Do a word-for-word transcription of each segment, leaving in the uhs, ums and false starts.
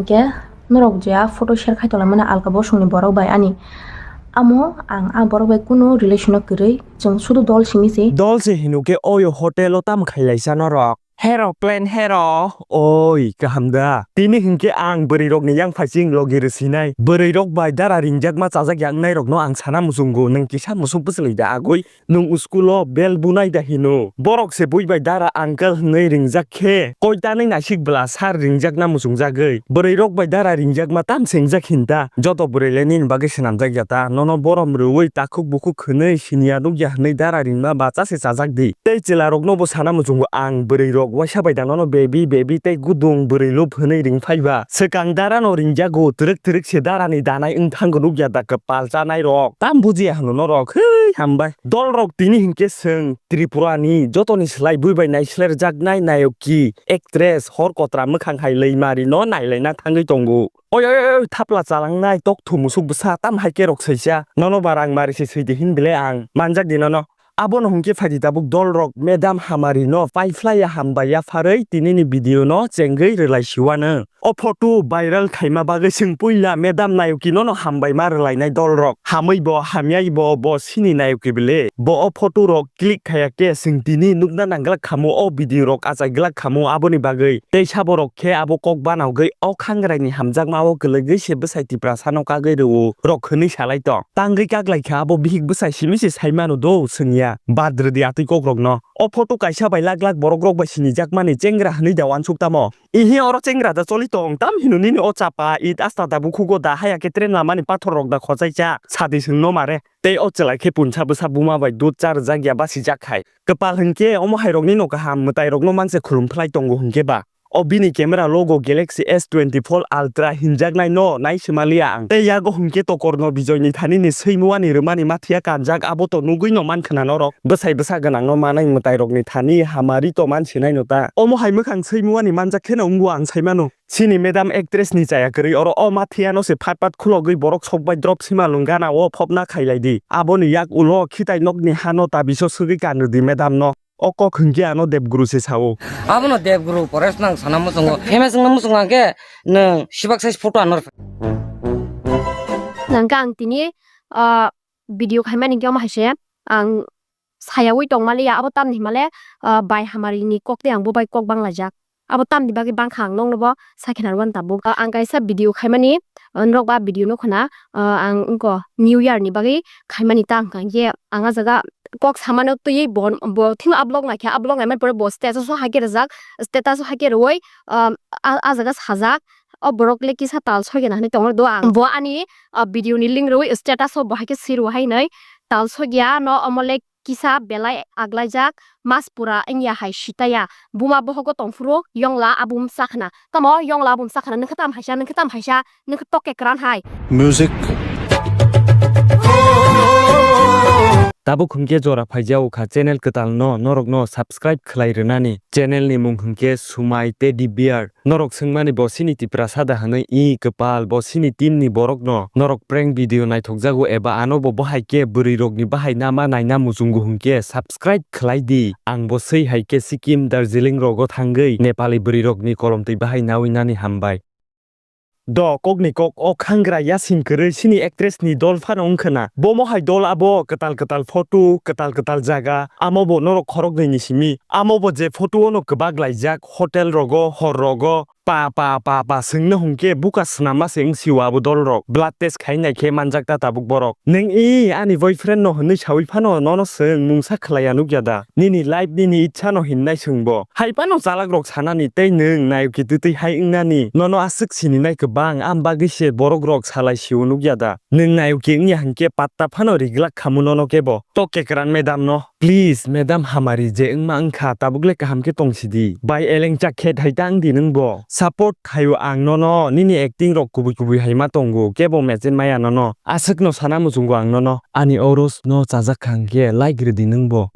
Hinkhe norok je a photo share khai tonglaimani alka bosongni borok bai ani amo ang a borok bai kunu relation o kwrwi, chwng sudu dol simi se. Dol se hinukhe oyo hotel o tamo khailaisa norok. Hero plan hero. Oi, kaham da. Tini hinkhe ang bwrwi rokni yang phaising logi rwsinai. Bwrwi rok bai dara ringjakma chajak ya wngnai rokno ang sana muchungo, nwng kisa musuk bwchlwi da agwi. Nwng school o bel bunai da hino. Borok se bui bai dara uncle hwnwi ringjak khe, koi tanwi naisik bwla sir ringjakna muchungjagwi. Bwrwi rok bai dara ringjakma tam se wngjak hin ta. Joto bwrwi le nini bagwi swnamjak ya ta. Nono borom rwui takhuk bukhuk hwnwi siniya nukya hwnwi dara ringma bacha se chajak di. Tei chwla rokno bo sana muchungo ang bwrwi rok waisa bai da nono baby baby tei gudung bwrwi lup hwnwi ring phai ba. Swkang dara no ringjago twrwk twrwk se dara ni danai wng thango nukya da kwpal chanai rok. Tam bujiya hwno norok. Hei hambai. Dol rok tini hinkhe chwng Tripura ni jotoni slai bui bai naislerjaknai nayoki, actress, hor kotra mwkhang hai Leimari no nailaina thangwi tongo. Oi, oi, oi, oi, thapla chalangnai, tokthum musuk bwsa, tam hai kerok saisa. Nono ba rang mari se swi di hin bile ang manjak di nono. Abono hwnkhe phaidi tabuk dol rok, Madam Hamari no pai phlai ya hambai ya pharwi tini ni video no chengwi rwlai siwano. O photo viral khaima bagwi chwng puila Madam Nayoki nono hambai ma rwlainai dol rok. Hamwi bo, hamyai bo, bo sini Nayoki bile. Bo o photo rok click khaya khe chwng tini nukna nang glak khamu o video rok achai glak khamu aboni bagwi. Tei sabo rok khe abo kok banagwi o khangrai ni hamjakma o kwlwgwi se bwsai Tiprasa no kagwi rwo rok hwnwi salai tong. Tangwi kaglai kha abo bihik bwsai simi se sai mano do chwng ya. Bad rwdi atwi kok rok no. O photo kaisa bai lak lak borok rok bai sinijakmani chengra hwnwi da uansuk tamo? Ihi oro chengra da choli tong tam hino nini o chapa it asta da bukhugo da haya khe train lamani pathor rok da khochai cha sadi chwngno mare. Tei o chwlai khe punsa bwsa buma bai dud cha rwjak ya basi jak hai. Kwpal hwnkhe omo hai rokni no kaham mwtai rokno manse khulum phlai tongo hwnkhe ba. O bini camera logo Galaxy S twenty four Ultra hinjaknai no nai swmaliya ang. Tei yago hwnkhe tokorno Bijoyni thani ni swimuani rwmani mathiya kanjak abo to nugwi no mankhwna norok. Bwsai bwsa gwnangno manai mwtairokni thani hamari to mansinai no ta. Omo hai mwkhang swimuani manjak kheno wngo ang saimano. Chini madam actress ni chaya kwrwi oro o mathiya no se phat phat khulogwi borok sok bai drop sima lung gana o phopna khailai di. Aboni yak ulo khitai nokni hano tabiso swgwi kanrwdi madam no. O kok hwnkhe ano Debguru se sao. Abono Debguru Paresh nang sana muchungo. Famous wngna muchungo hwnkhe nwng sibak size photo anor. Nangkhe ang tini, ah, video khaimani hwnkhe omo hai se ang sayaui tongmaliya, abo tamni himale, ah, bai hamari ni kok tei ang bo bai kok banglaijak. Abo tamni bagwi bangkha ang nokno bo sakhe narwan tabuk. Ah, ang kaisa video khaimani, ah, norok ba video no khna, ah, ang wngko New Year ni bagwi khaimani ta wngkha hwnkhe ang ah jaga kok samano twiwi bo, bo thwino a vlog naikha, a vlog naimani pore bo status o haikhe rwjak, status o haikhe rwui, ah, ah, ah jaga sajak, o borok le kisa tal sogena hinui tongo do ang. Bo ani, ah, video ni link rwui status o bo haikhe swi rw hai hinui tal sogya no omo le kisa belai aglaijak mas pura wngya hai sitaya. Buma bohogo tongphuru yongla abum chakhna. Tamo yongla abum chakhna, nokhe tam haisa, nokhe tam haisa, nokhe tokke kwran hai. Music. Tabuk hwnkhe jora phaijao kha channel kwtal no, norok no subscribe khlai rwnani. Channel ni mung hwnkhe Sumai Teddy Bear. Norok swngmani bo chini Tiprasa da hwnwi? I kwpal, bo chini team ni borok no. Norok prank video naithokjago eba ano bo bahai khe bwrwi rok ni bahai nama naina muchungo hwnkhe subscribe khlai di. Ang bo swi hai khe Sikkim, Darjeeling rogo thangwi Nepali bwrwi rok ni kolom twi bahai nawi nani hambai. Do kok ni kok o khangra yasing kwrwi chini actress ni dol phano wngkhwna. Bomo hai dol abo kwtal kwtal photo, kwtal kwtal jaga, amo bo norok khoroknwi ni simi. Amo bo je photo o no kwbak laijak hotel rogo, hor rogo, Pa, pa, pa, pa, swngno hwnkhe buka swnamma se wngsio abo dolrok. Blood test khai nai khe manjak ta tabuk borok. Nwng i ani boyfriend no hwnwi saui phano nono swng mungsa khlaiya nukya da? Nini life nini ichha no hinnai swng bo. Hai phano chalak rok sanani tei nwng nayok khe twtwi hai wngnani. Nono aswk sininai kwbang, am bagwi se borok rok salai sio nukya da? Nwng nayok khe wngya hwnkhe patta phano riglak khamu nono kebo. Tok kekran madam no. Please, madam hamari je wngma wngkha, tabuk le kaham khe tong sidi. Bai elengcha khe thai tang di nwng bo. Support khaio ang nono, nini acting rok kubui kubui hai ma tongo, kebo mechenmaya nono. Aswk no sana muchungo ang nono. Ani o rose no chajak kha hwnkhe like rwdi nwng bo.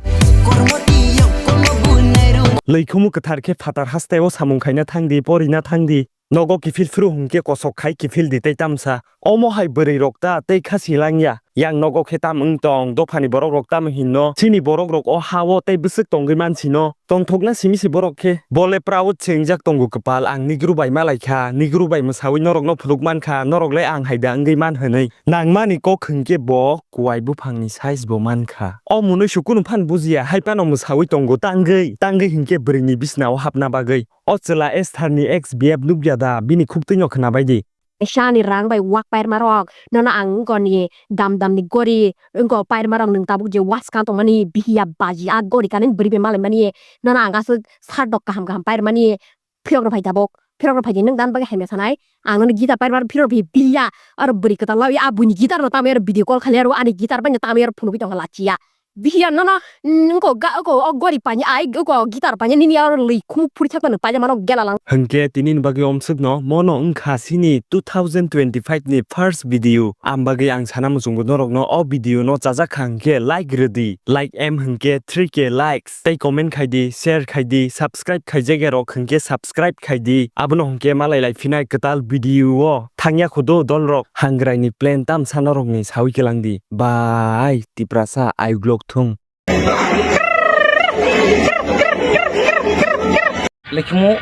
Lwikhumu kwthar khe phatar haste o samung khaina thang di, porina thang di. Nogo kiphil phuru hwnkhe kosok khai kiphil di tei tamsa. Omo hai bwrwi rok ta tei kha silangya. Yang nogo khe tam wng tong, dophani borok rok tamo hinno? Chini borok rok o ha o tei bwswk tongwi man sino? Tongthokna simi se borok khe. Bo le proud se wngjak tongo kwpal, ang Negro bai malai kha, Negro bai mwsawi norok no phunuk man kha, norok le ang hai da wngwi man hwnwi. Nangmani kok hwnkhe bo kuai buphang ni size bo man kha. O mwnwi se kunu phan bujiya, hai phano mwsawi tongo tangwi, tangwi hwnkhe bwrwi ni bisna o hapna bagwi. O chwla Esther ni ex B F nukya da, bini khuktwi no khwna bai di. Sani rang bai wak pairma rok, nono ang wngkoni dam dam ni gori, wngko pairma rok nwng tabuk je waskang tongmani bihiya baji a gori kanwi bwrwi bai malai mani, nono ang aswk sardok kaham kaham pairmani, phirok rok phai tabuk, phirok rok phai di nwng dan bagwi hamya sanai, ang nono guitar pairma phirok rok phai bihiya, aro bwrwi kwtal lawi a buini guitar no tamwi aro video call khailai aro ani guitar bai no tamwi aro phunugwi tongkha lachiya. Bihiya nono, mm, wngko ga-, wngko o gori paini ai, wngko guitar paini nini aro lwi khumuk phuri thakmani paijama no gela lang. Hwnkhe tini ni bagwi omswk no, mono wngkha sini two thousand twenty-five ni first video. Am bagwi ang sana muchungo norok no o video no chajak kha hwnkhe like rwdi. Like em hwnkhe three K likes. Tei comment khai di, share khai di, subscribe khaijak ya rok hwnkhe subscribe khai di. Abono hwnkhe malai lai phinai kwtal video o. Thangya khudu dol rok, hangrai ni plan tam sana rok ni sawi kwlang di. Bye, Tiprasa, I vlog thung. Lekhimu